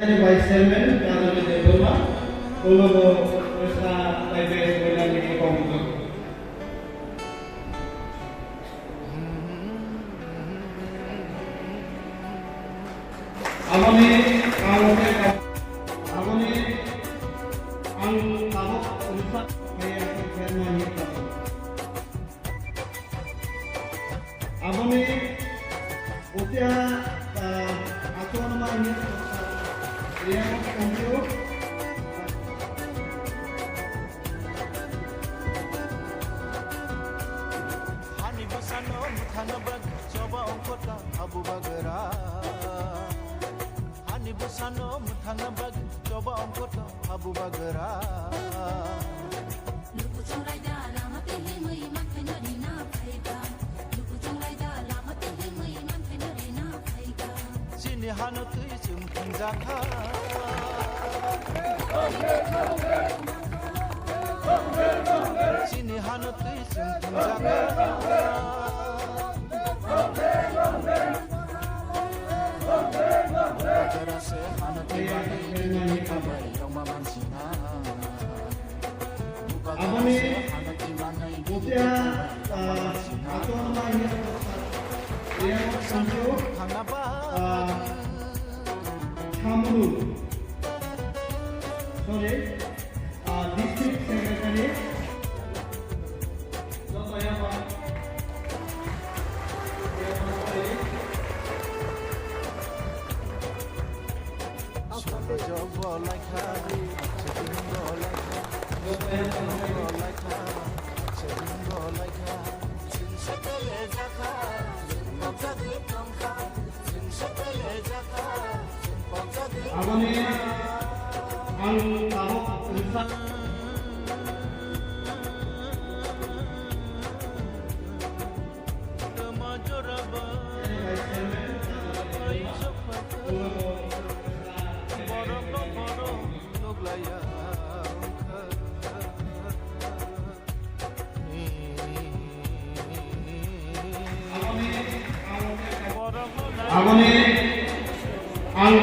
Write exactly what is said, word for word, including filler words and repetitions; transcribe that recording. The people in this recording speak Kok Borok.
Vice Chairman Rajamohan Debbarma, ulo bo Krishna Library Seminar ni kok bujak. Aboni ang, aboni ang tabok rwchap khe ang khe nai ni tabok. Aboni utia, ah, achuanma hino, ah, yang tongphio. Hani bwsano mwthangna bagwi choba ongkhorta habu bagra. Hani bwsano mwthangna bagwi choba ongkhorta habu bagra. Lukuchung raida lama twi himwi mankhaino rina phaikha. Lukuchung raida lama twi himwi mankhaino rina phaikha. Chini hano twi chwng thwngjakha. Chini hano twi chwng thwngjakha. Jora se hano twi bagwi nini kabai rwma mansinai. Aboni utia, ah, achuanma hino, yang tongphio, ah, Chamulu. Sorry, ah, District Secretary. Aboni ang tabok rwchap. Aboni ang